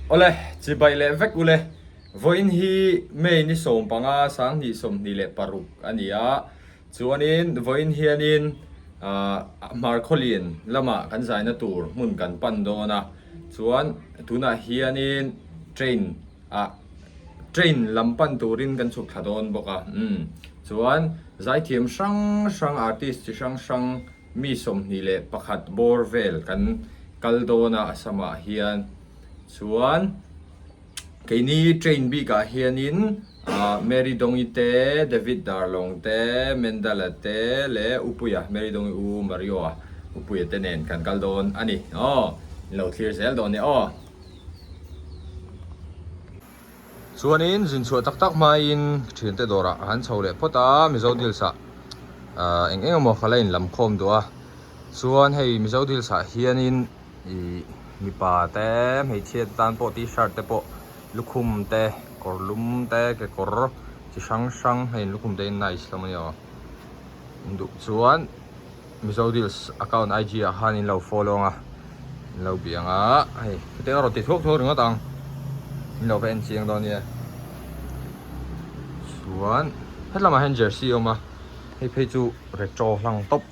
Awle, chibai leh vek ule. Vawiin hi May ni 15 2026 a ni a. Chuanin vawiin hianin Hmarkhawlin lamah kan zaina tur hmun kan pan dawn a. Chuan tunah hianin train ah train lam pan turin kan chhuk thla dawn bawk a. Umm chuan zaithiam hrang hrang artist chi hrang hrang mi 21 bawr vel kan kal dawn a Assam ah hian chuan keini train bik ah hianin ah Mary Dongi te David Darlawng te Mendala te leh Upuia Mary Dongi u Mario a Upuia te nen kan kal dawn a ni aw in lo thlir zel dawn nia aw. Chuanin zin chhuah tak tak hmain thiante dawrah a han chho leh phawt a, Mizo Deals ah eng eng emaw ka la inlam khawm duh a. Chuan hei Mizo Deals ah hianin ih mipa te hmeichhia te tan pawh t-shirt te pawh lukhum te kawr lum te kekawr chi hrang hrang hei lukhum te hi nice hlawm a ni aw induh chuan. Mizo Deals account IG ah khan in lo follow ang a, in lo bih ang a, hei hetiang a rawn ti thuak thuak ringawt ang, in lo va en chiang dawn nia. Chuan hetlamah hian jersey a awm a, hei phei chu retro hlang tawp,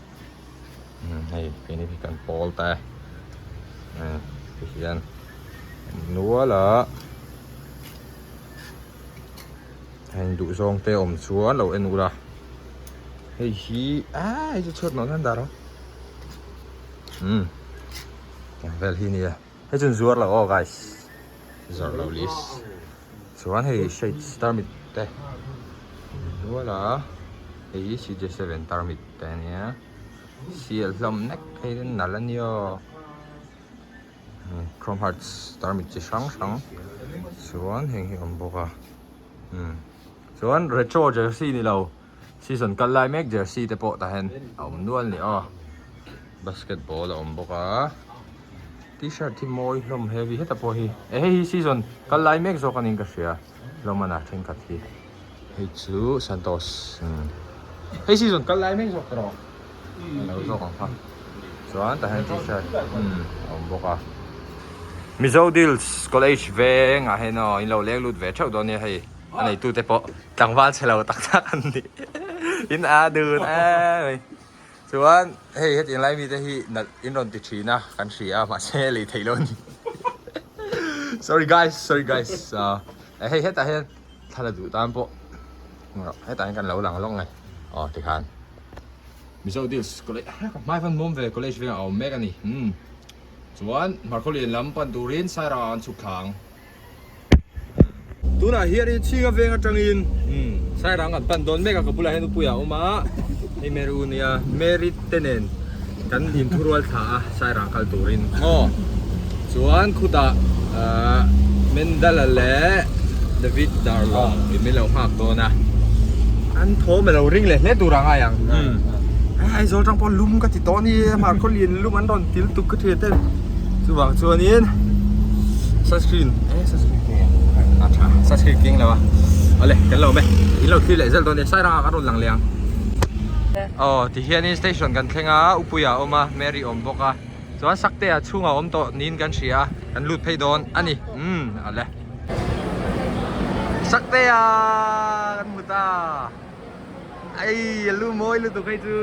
umm hei keini hi kan pawl ta e, umm tihian nual a. Heng duh zawng te awm chuan lo en ula hei hi ah hei chu chhuat nawh nan dar a umm tiang vel hi nia hei chu an zuar lo aw guys zawrh lo list chuan hei shades tarmit te nual a hei hi CJ7 tarmit te ania sial hlawm nek hei nalh ania aw. Chrome hearts tarmit chi hrang hrang chuan heng hi a awm bawk a umm chuan retro jersey ni lo season kal lai mek jersey te pawh tah hian a awm nual a ni aw basketball a awm bawk a t-shirt hi mawi hlawm heavy heta pawh hi eh hei hi season kal lai mek zawk a niin ka hria hlawm a na thenkhat hi hei chu Santos umm hei season kal lai mek zawk erawh. a lo zawk ang kha chuan tah hian t-shirt umm a awm bawk a Mizo Deals College veng ah hian aw in lo leng lut ve theuh dawn nia hei a neitu te pawh tlangval chhe lo tak tak an ni in a dun em chuan hei hetiang lai mite hi nalh in rawn ti thin a kan hria a mahse lei theih loh a ni sorry guys sorry guys ah hei hetah hian thla la duh tan pawh hetah hian kan lo lang lawk nge aw tikhan. Mizo Deals College ka hmai van mawm ve college vengah a awm mek a ni umm chuan Hmarkhawlian lam pan turin Sairang ah an chhuk thla ang. Tunah hianin Chhinga veng atangin umm Sairang kan pan dawn mek a ka bulah hian Upuia a awm a hei Mary u nia Mary te nen kan inthurual thla a Sairang kal turin aw chuan khutah ahh Mendala leh David Darlawng in min lo nghak dawn a an thawm a lo ring leh hle tur a ngai ang hei Aizawl tang pawh lum ka ti tawh a ni hmar khaw lian lum an rawn til tuk ka thian ten chuvang chuanin sunscreen eh sunscreen keng a tha sunscreen keng lo a awle kan lo awm e in lo thlir leh zel dawn nia Sairang ah kan rawn lang leh ang. Aw tihianin station kan thleng a Upuia a awm a Mary a awm bawk a chuan Saktea chhungah a awm tawh niin kan hria a kan lut phei dawn a ni umm awle Saktea kan hmu ta ei a lu mawi lutuk hei chu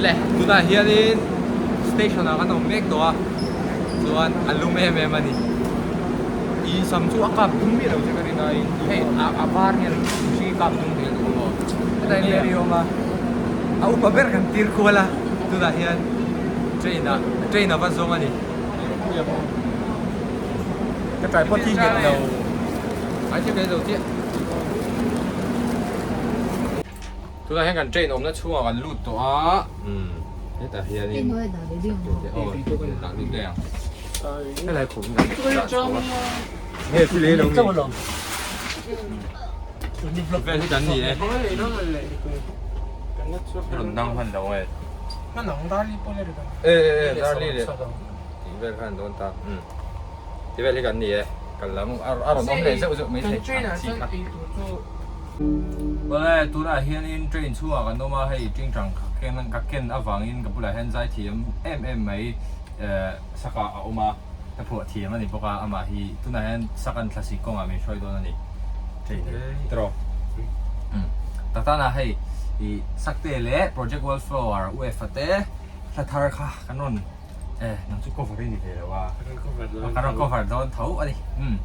le tunah hianin station ah kan awm mek tawh a chuan a lum em em a ni i sam chu a kap dum miah lo che ka rin aiin hei a var hian mihring kap dum thei lutuk maw hetah hian Mary a awm a a upa ber kan tir kual a tunah hian train ah train a va zawng a ni ka tripod hi nghet lo ai thil kan zo chiah. Tunah hian kan train awmna chhungah kan lut tawh a umm hetah hianin aw dah lut daih ang helai khum hi kan dah chho a nge thil ei lo mi vel hi kan ni e rawn dang hman lo e e e darli leh tih vel khan dawn ta umm tih vel hi kan ni e kal lam a rawn awm leh zeuh zeuh maithei ang chi kha. Awle tunah hianin train chhungah kan awm a, hei tingtang ka ken ka ken avangin ka bulah hian zaithiam em em mai Saka a awm a, ka phuah thiam a ni bawk a, amah hi tunah hian Sakan thlasik kawngah min hruai dawn a ni train hi tiraw? Umm tak tanah hei ih Sakte leh Project Wallflower UEFA te hla thar kha kan rawn eh nang chu cover i ni ve lo a, kan rawn cover dawn tho a ni umm.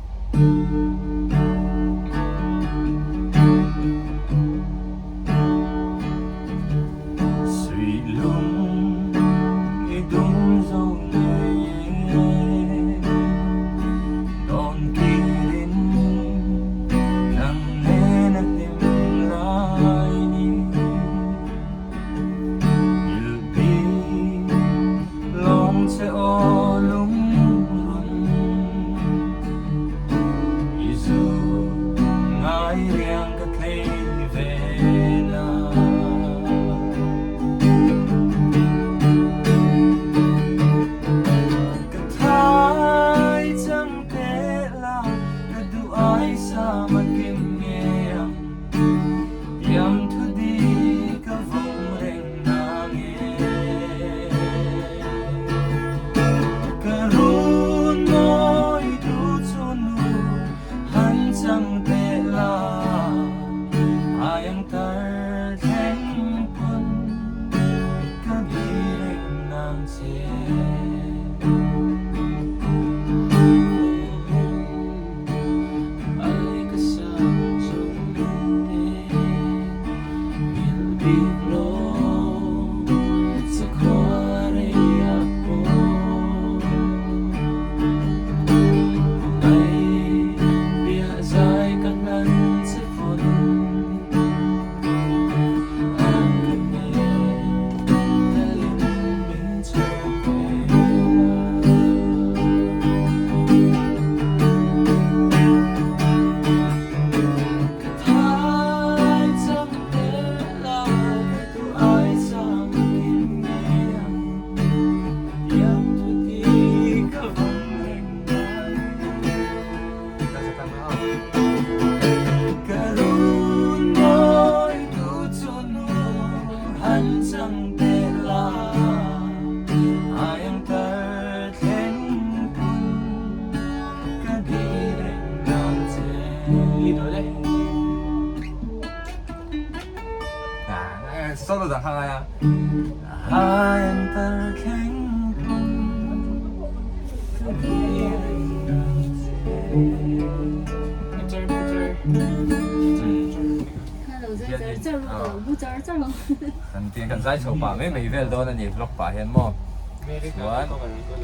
Solo dang kha ngai a. Kan zai chho pah mai mai vel dawn a ni vlog pah hian maw chuan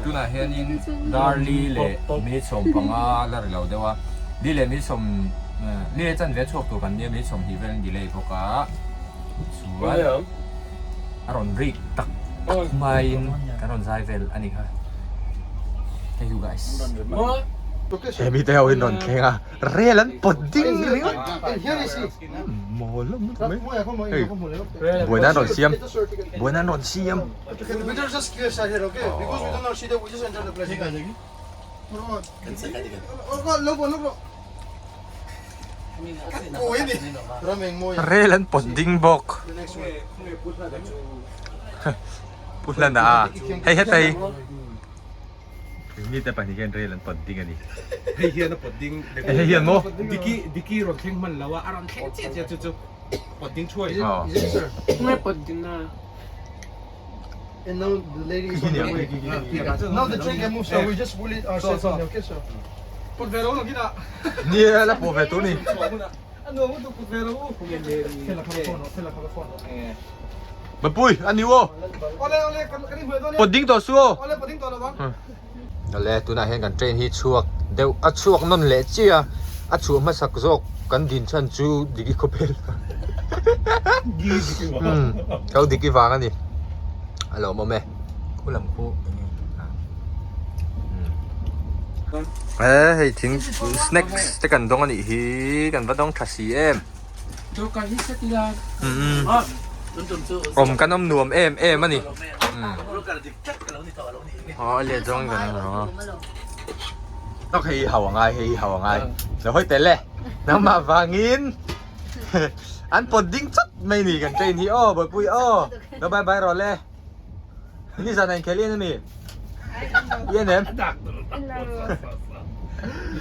tunah hianin Darli leh minute 15 la ri lo deuh a li leh minute sawm li leh chanve chhuak tur kan nia minute 20 vel an delay bawk a chuan a rawn rik tak tak maiin kan rawn zai vel a ni kha thank you guys. He mite ho hi an rawn thleng a rel an pawt ding ringawt mawl mai hei buaina an rawn siam buaina an rawn siam. Rel an pawt ding bawk Pu Hlana a hei heta hi mite pahnih hian rel an pawt ding a ni hei hian a pawt ding hei hian maw Diki Diki rawn thleng hman lo a a rawn thleng chiah chiah chu chu pawt ding thuai pawt ding a And now the lady is on the way. Now the train can move, so we just pull it ourselves. So, okay, sir. Put ve lo lo kina. Ni la pawh ve tur ni. Mapui a ni aw. Pawt ding tawh su aw. Ale tunah hian kan train hi chhuak deuh a chhuak nawn leh chiah a a chhuah hmasak zawk kan din chhan chu Diki khawpel umm kau Diki vang a ni a lawmawm e khu lam khu enge umm e hei thing snacks te kan dawng a nih hi kan va dawng tha si em umm awm kan awm nuam em em a ni umm. Aw a let zawng in kan awm a Tok hei hi hau a ngai hei hi hau a ngai lo hawi tel e nangmah vangin an pawt ding chawt mai ni kan train hi aw bawihpui aw lo bye bye rawh le nizan ah inkhelh in ami. I en em?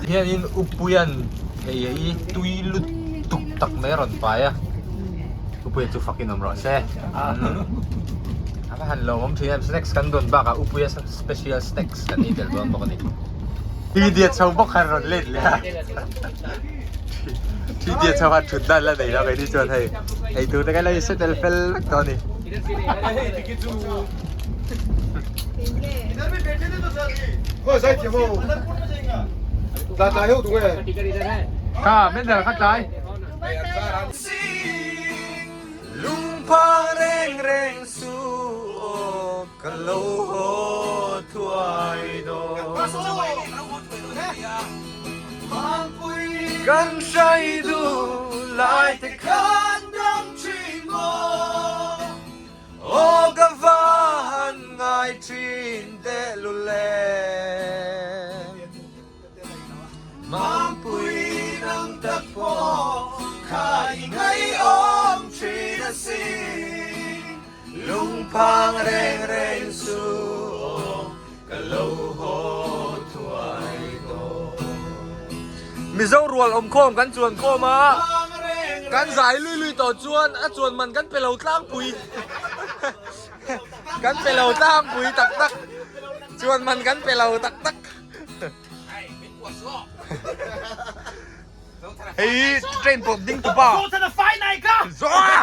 Hianin Upuian thei a i tui lutuk tak mai a rawn pai a, Upuia chu fakin awm rawh se. A va han lawmawm thin em, snacks kan dawn bakah Upuia special snacks kan ei tel dawn bawk a ni. Idiot chho bawk khan rawn let leh a, Idiot chho khan thut dan la nei lo keini chuan hei eitur te kan lo inset tel fel vek tawh a ni. Kha Mendel kha tlai. Lungphang reng reng su aw ka lo haw thuai dawn. Kan hrai duh lai te khan dam thin maw. Aw ka va han ngai thin tehlul em. Mampui nang tak pawh kha i ngaihawm thin asin. Lungphang reng reng su aw ka lo haw thuai dawn. Mizo rual awmkhawm kan chuan khawm a. Kan zai lui lui tawh chuan a chuan man kan pe lo tlangpui kan pe lo tlangpui tak tak chuan man kan pe lo tak tak hei train pawp ding tu pa zawh a.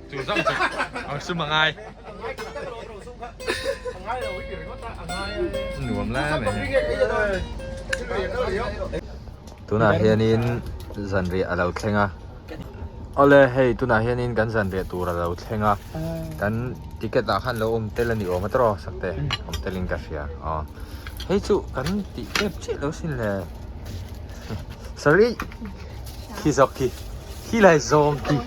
Chu zawng chu ang sum a ngai. Nuam lai mai hei. Tunah hianin zanriah a lo thleng a. Awle hei tunah hianin kan zanriah tur a lo thleng a. Kan ticket ah khan lo awm tel a ni awm a tawrh aw sakte awm telin ka hria aw. Hei chu kan tih tep chiah lo sin le. Sorry khi zawk khi. Khi lai zawng khi.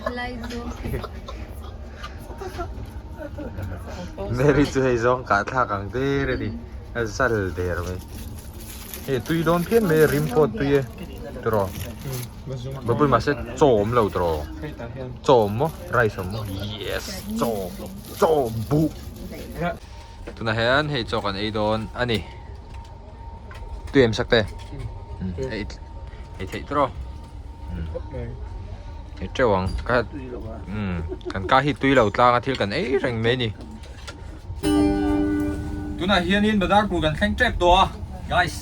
Mary chu hei zawng kah thlak ang der a ni. A zal der mai. Hei tui dawn phian mai a rim pawh tui e. Tiraw. Bapui mahse chaw awm lo tiraw. Chaw awm maw? Rice awm maw? Yes! Chaw! Chaw buh! Tunah hian hei chaw kan ei dawn a ni. Tui em sak te? Ei ei theih tawh. Ei teuh ang. Ka kan ka hi tui lo tlang a thil kan ei reng mai ni. Tunah hianin Badarpur kan thleng tep tawh a. Guys.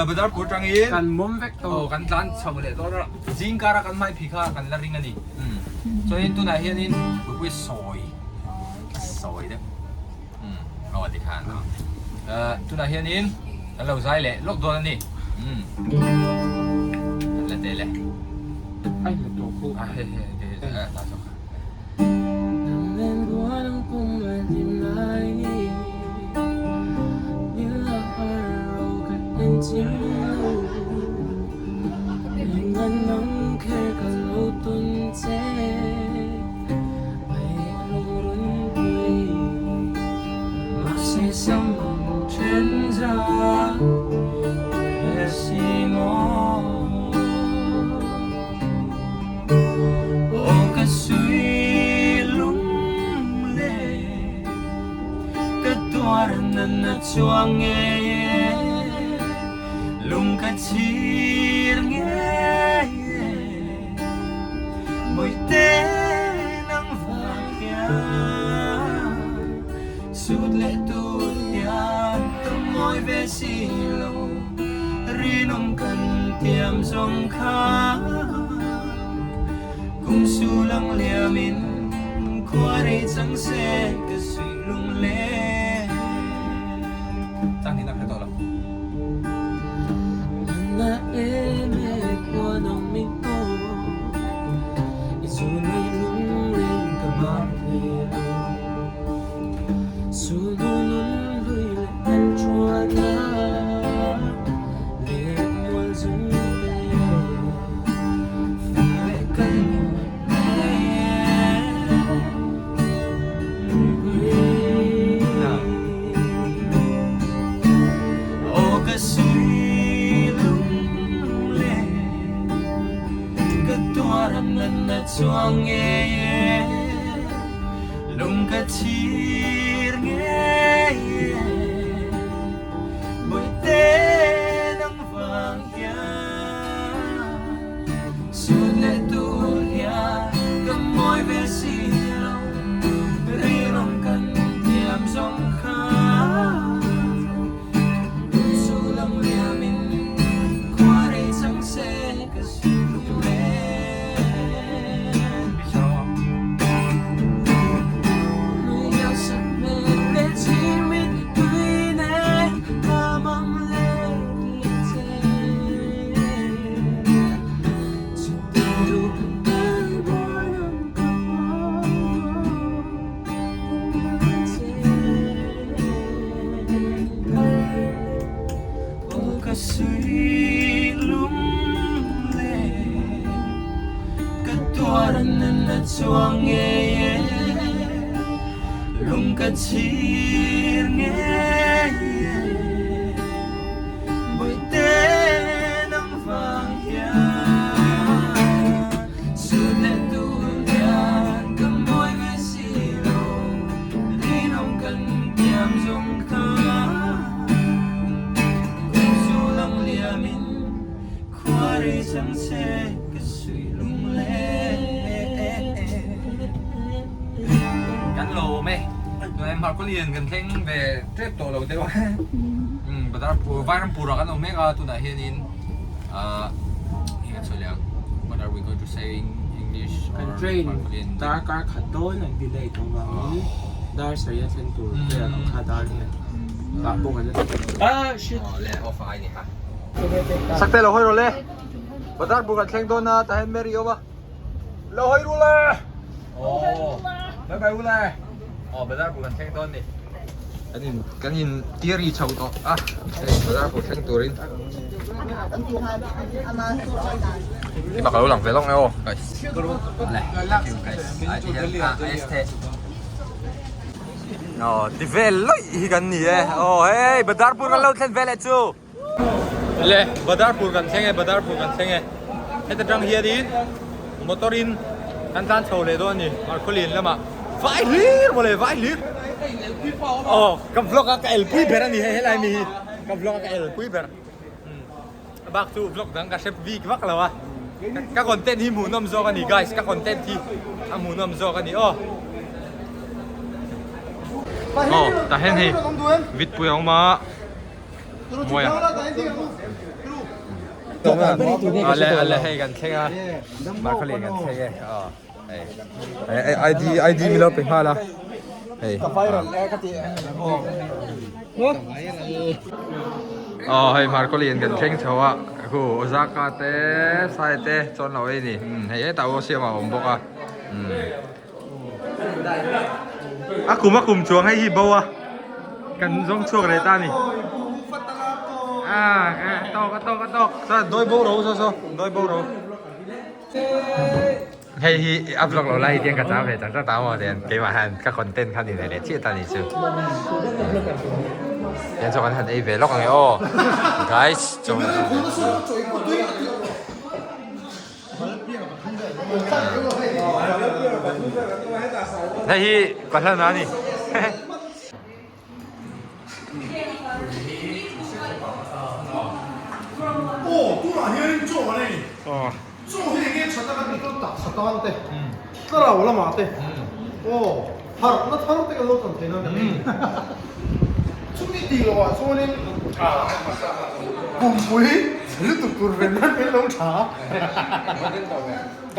Badarpur tangin kan mawm vek tawh. Aw kan tlan chho leh dawn a. Zing kara kan hmai phi kha kan la ring a ni. Chuanin tunah hianin Bupui sawi sawi deuh. Aw ti khan tunah hianin kan lo zai leh lawk dawn a ni kan la tel e ai la tawh khu a he he he ta zawk chuang ngei e lung ka chhir ngei e Bawihte nang vang hian Sun leh tur hian ka mawi ve si lo Rinawm kan thiam zawng kha Lungsu lam liamin khua rei chang se ka suih reng. Kan lo awm e, tunah hian Markolian kan thleng ve tep tawh lo deuh a, Badarpur Vairampur ah kan awm mek a tunah hianin ahh eng kan sawi leh ang what are we going to say in English or Kan train Markolian darkar khat dawn an delay tawh vangin dar sarih a thlen tur vel ang kha dar hian tah pawh kan la thlen ah shit aw le off a ngai ni kha. Sakte lo hawi rawh le Badarpur kan thleng dawn a tah hian Mary a awm a lo hawi ru le aw bye bye u le aw Badarpur kan thleng dawn ni kan in kan in theory chho tawh a hei Badarpur thleng turin keimah ka lo lang ve lawk nge aw guys le thank you guys ai ti hian a a este aw ti vel lawih hi kan ni e aw hei Badarpur kan lo thlen ve leh chu. Le Badarpur kan thleng e Badarpur kan thleng e heta tang hianin motor in kan tlan chho leh dawn a ni Markhawlian lamah vai hlir mawle vai hlir aw ka vlog a ka elpui ber a ni hei helai mi hi ka vlog a ka elpui ber a bak chu vlog dang ka hre bik vak lo a ka content hi hmuhnawm zawk a ni guys ka content hi a hmuhnawm zawk a ni aw aw tah hian hei vitpui a awm a. Ale ale hei kan thleng a Markhali kan thleng e hei ID ID mi lo pe nghal a hei aw hei Markhali kan thleng chho a khu Osaka te sai te chuan lo ei ni hei hetah pawh siam a awm bawk a A kum a kum chuang hei hi bo a kan zawng chhuak leh ta a ni a tawk a tawk a tawk chuan dawi bo ro saw saw dawi bo ro hei hi a vlog lo lai hian ka chang ve chak chak ta maw tian keimah hian ka content kha ni ve leh chiah ta ni chu tian chaw kan han ei ve lawk ang e aw guys chaw Hei hi Pahlan a ni.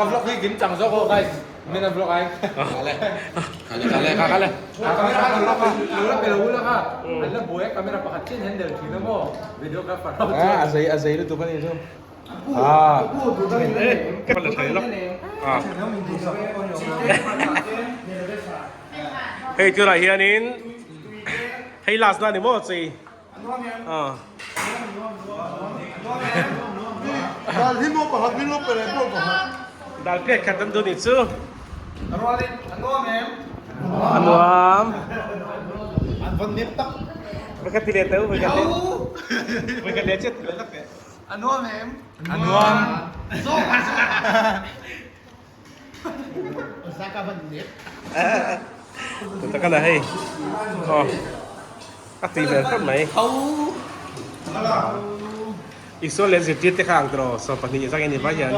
Ka vlog hi kim chang zawk aw guys min a vlog ai kale kale kha kale camera kha lo la lo la pe lo la kha an la buai camera pakhat chin handle thin a maw videographer ho chuan a zei a zei lutuk ani chu Hei tunah hianin hei last na ni maw chi Dal pek khat an duh nih chu. A nuam. Voi khat ti leh teu voi khat leh. Voi khat leh chiat ti leh tak teh. A nuam em? A nuam. Takana hei aw a tui hmel khawp mai. Isua leh zirtir te kha ang tawh 12 zak in ni vai hian.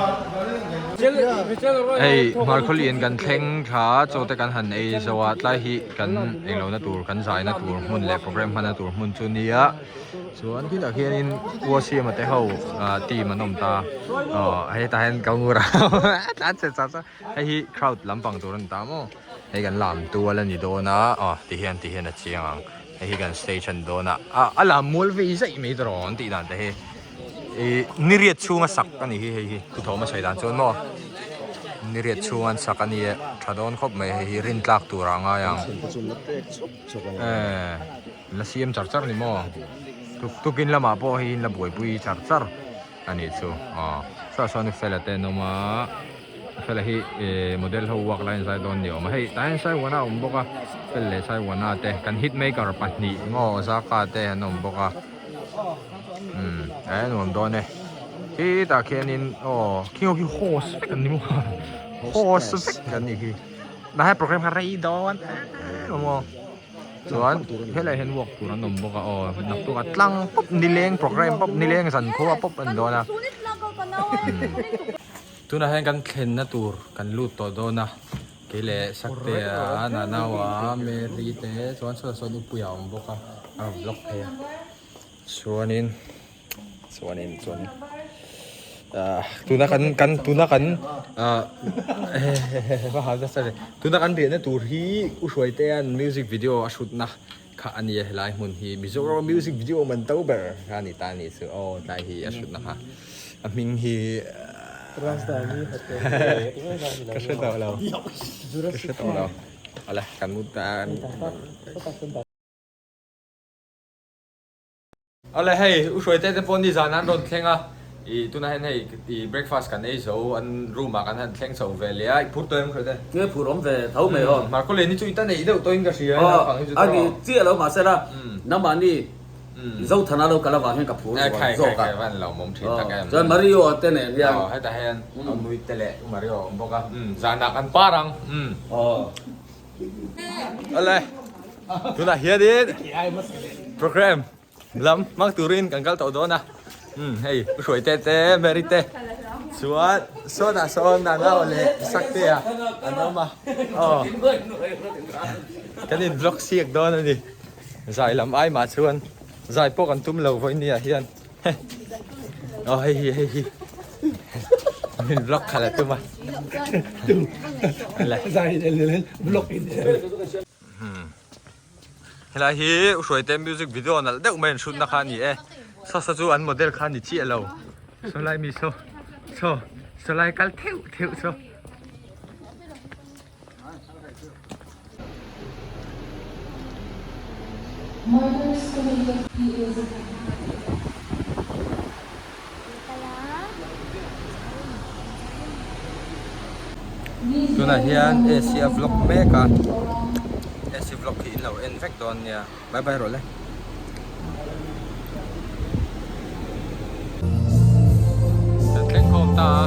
Hei Hmarkhawlian kan thleng tha chaw te kan han ei zo a tlai hi kan englo na tur kan zai na tur hmun leh program hman na tur hmun chu nia chuan khitah khianin Uasiama te ho team an awm ta aw hetah hian ka ngur a tlan che char char hei hi crowd lampang tur a ni ta maw hei kan lam tual a ni dawn a aw ti hian ti hian a chiang ang. Hei hi kan stage a ni dawn a, ah a lam mual vei zaih mai tawh an tih dan te hi ih niriat chhunga sak a ni hi hei hi thuthawm a sawi dan chuan maw niriat chhunga an sak a ni e tha dawn khawp mai hei hi rin tlak tur ah a ngai ang eh la siam char char ni maw tuk tukin lamah pawh hei in la buaipui char char a nih chu aw saw sawn fela te an awm a. Fela hi eh model ho work lai an zai dawn ni awm a hei tah hian Saiwana a awm bawk a Fel leh Saiwana te kan hit maker pahnih maw Zaka te an awm bawk a umm eh a nuam dawn e khitah khianin aw khing ho khi host vek an ni maw host vek an nih khi tah hian program kha rei dawn em em aw. Chuan helaiah hian walk tur an awm bawk a aw naktuk a tlang pawp nileng program pawp nileng zankhua pawp a ni dawn a tunah hian kan thlenna tur kan lut tawh dawn a kei leh Saktea Nanaua Mary te chuan saw sawn Upuia a awm bawk a a rawn vlog phei a chuanin chuanin chuanin ah tuna kan kan tuna kan ah va hal nasa ve tuna kan riahna tur hi u Hruaitea'n music video a hrutna kha a nia helai hmun hi Mizoram music video man to ber kha a ni ta a nih chu aw tlai hi a hrutna kha a hming hi ka hre tawh lo ka hre tawh lo awle kan mut ta. Awle hei u Hruaite te pawh nizan an rawn thleng a, ih tunah hian hei ih breakfast kan ei zo an room ah kan han thleng chho ve leh a, i phur tawh em Hruaite? Nge phur awm ve tho mai aw. Marco Leni chu i ta neih deuh tawhin ka hria a, naupang hi chu tawh. A ni chiah lo mahse la nangmahni Zothana lo kal avang hian ka phur zual zawk a. Khai khai van lo mawm thin tak em. Chuan Mario te nen hian. Aw hetah hian Nui te leh u Mario a awm bawk a, zanah kan par ang. Aw. Awle tunah hianin program lam hmang turin kan kal tawh dawn a umm hei u Hruaite te Mary te chuan sawnah sawn Nana leh Saktea an awm a aw kan in vlog siak dawn a ni zai lam ai mah chuan zai pawh kan tum lo vawinia hian. Aw hei hi hei hi min vlog khalh a tum a helai hi u Hruaite music video nalh deuh mai an hrut na kha a ni e saw saw chu an model kha a ni chiah lo saw lai mi saw saw saw lai kal theuh theuh saw. Tunah hian AC a vlog mek a AC vlog hi in lo en vek dawn nia bye bye rawh le. Kan thleng khawm ta a.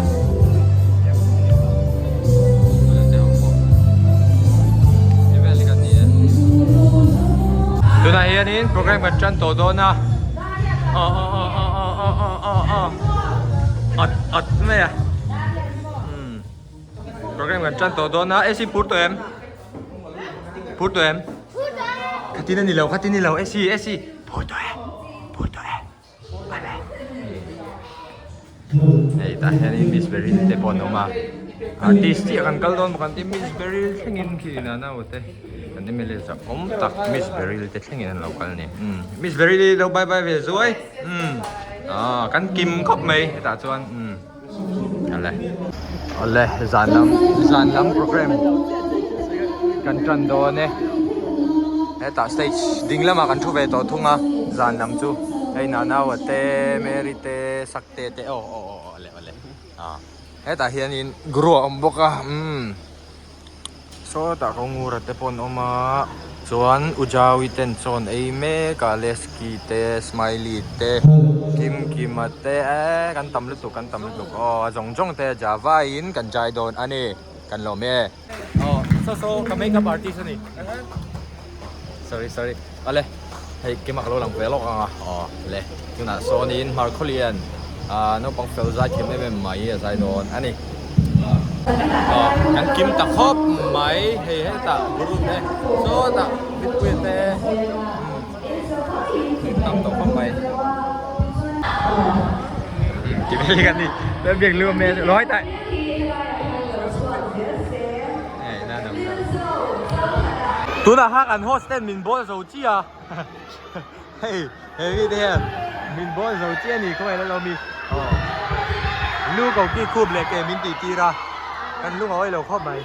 Tunah hianin program kan tan tawh dawn a. Aw aw aw aw aw aw aw aw aw Awt awt mai a. Program kan tan tawh dawn a. AC phur tawh em? Phur tawh em? Khatin a ni lo, khatin a ni lo. AC, AC. Phur tawh e, phur tawh e. Ale. Hei tah hianin Miss Beryl te pawh an awm a. Artist chiah kan kal dawn bawk an ti Miss Beryl thlengin khi nana te kan MLA zak awm tak Miss Beryl te thlengin an lo kal a ni. Umm Miss Beryl hi lo bye bye ve zuai. Umm ah kan kim khawp mai hetah chuan umm. Ale ale zan lam zan lam program kan tan dawn e hetah stage ding lamah kan thu ve tawh thung a zan lam chu hei Nanaua te Mary te Sakte te aw aw aw ale ale ah hetah hianin guru a awm bawk a umm. Sawtah ko ngura te pawh an awm a chuan Ujawi ten chaw an ei mek a Lesky te Smiley te Kimkima te eee kan tam lutuk kan tam lutuk aw a zawng zawng te Java in kan jai dawn a ni. Kan lawm e. Aw so so ka makeup artist ani. Sorry sorry. Awle hei keimah ka lo lang ve lawk ang a. Aw le tunah sawnin Hmarkhawlian ah naupang fel zai thiam em em mai a zai dawn ani. Aw kan kim ta khawp mai hei hetah guru te sawtah Bitpuia te umm tam tawh khawp mai. Ti vel hi kan ni biak lu a hmel lo hai tai. Tunah kha kan host ten min bawl zo chi a hei he mi te hian min bawl zo chi a ni khawngaih la lo mi aw lu ko ki khup leh ke min tih tir a kan lung a awih lo khawp mai.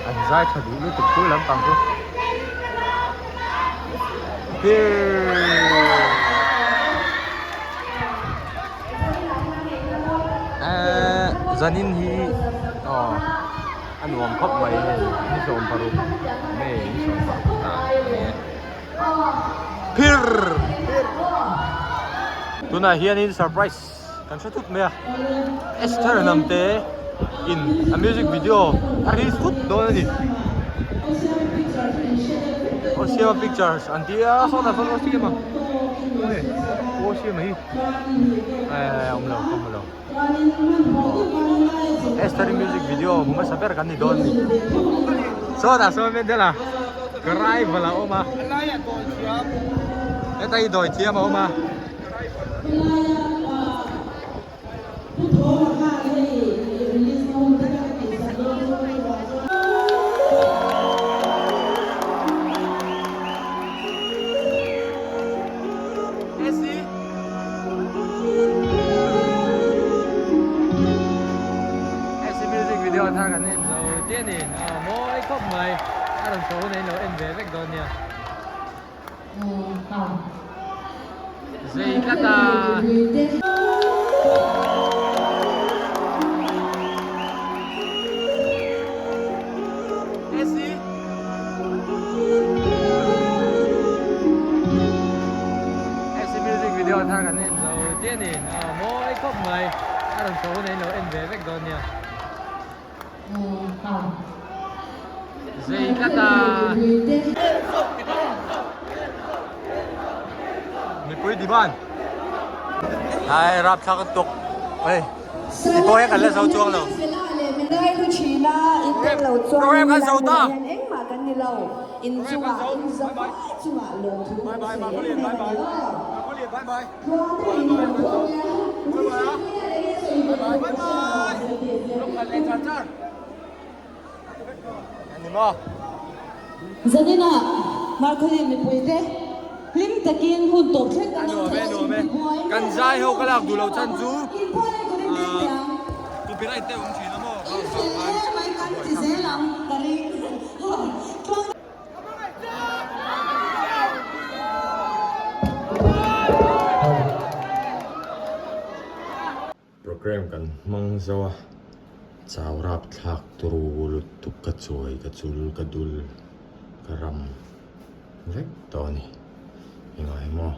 An zai tha duh lutuk chu lampang chu Eee zanin hi aw a nuam khawp mai hei ni 16 May ni 16 ah a ni e. Phir! Tunah hianin surprise kan hre thut mai a, Esther Hnamte in a music video a release thut dawn a ni. Osiama Pictures an ti a, sawtah sawn Osiama tunge Osiama hi eh awm lo ka hmu lo. Esther music video hmu hmasa ber kan ni dawn a ni. Sawtah sawn Mendela ka rival a awm a. Heta hi dawi thiam a awm a. Music video thar kan en zo chiah a ni mawi khawp mai a rawn chho hun ah in lo en ve vek dawn nia. Zei tlat a. Music video thar kan en zo chiah a ni mawi khawp mai a rawn chho hun ah in lo en ve vek dawn nia. Zei tlat a. Mipui demand. Hai rap thlak a tuk. Hei ti pawh hian kan la zo chuang lo. Program kan zo ta. Bye bye bye bye. Bye bye. Zanina Markholin mipuite hlim takin hun tawp thleng kan awm thei a, intibuai Kan zai ho ka lak duh lo chan chu copyright te awm thin a maw. Infel emai kan ti zel ang ka ring. Program kan hmang zo a, chau rap thlak turu lutuk ka chuai ka chul ka dul ka ram vek tawh a ni. Engah emaw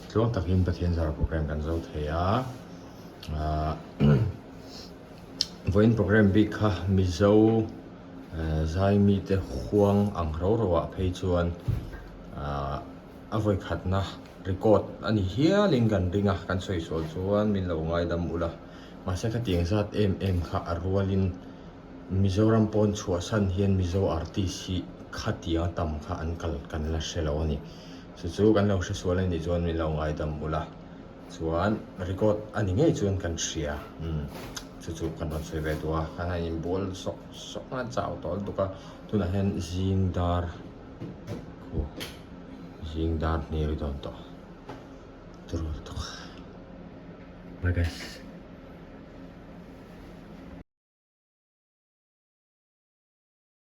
tluang takin Pathian zara program kan zo thei a, ahh. Vawiin program bik kha Mizo zaimite huang ang ro ro ah phei chuan ahh a vawikhatna record a ni hialin kan ring a, kan sawi sual chuan min lo ngaidam ula mahse khatiang zat em em kha a rualin. Mizoram pawn chhuahsan hian Mizo artist hi khatiang tam kha an kal kan la hre lo a ni. Chu chu kan lo hre sual a nih chuan min lo ngaidam bul a. Chuan record a ni ngei chuan kan hria umm chu chu kan rawn sawi ve duh a kan han inbual sawk sawk a chau tawh lutuk a tunah hian zing dar khu zing dar hnih a ri dawn tawh turu lutuk bye guys.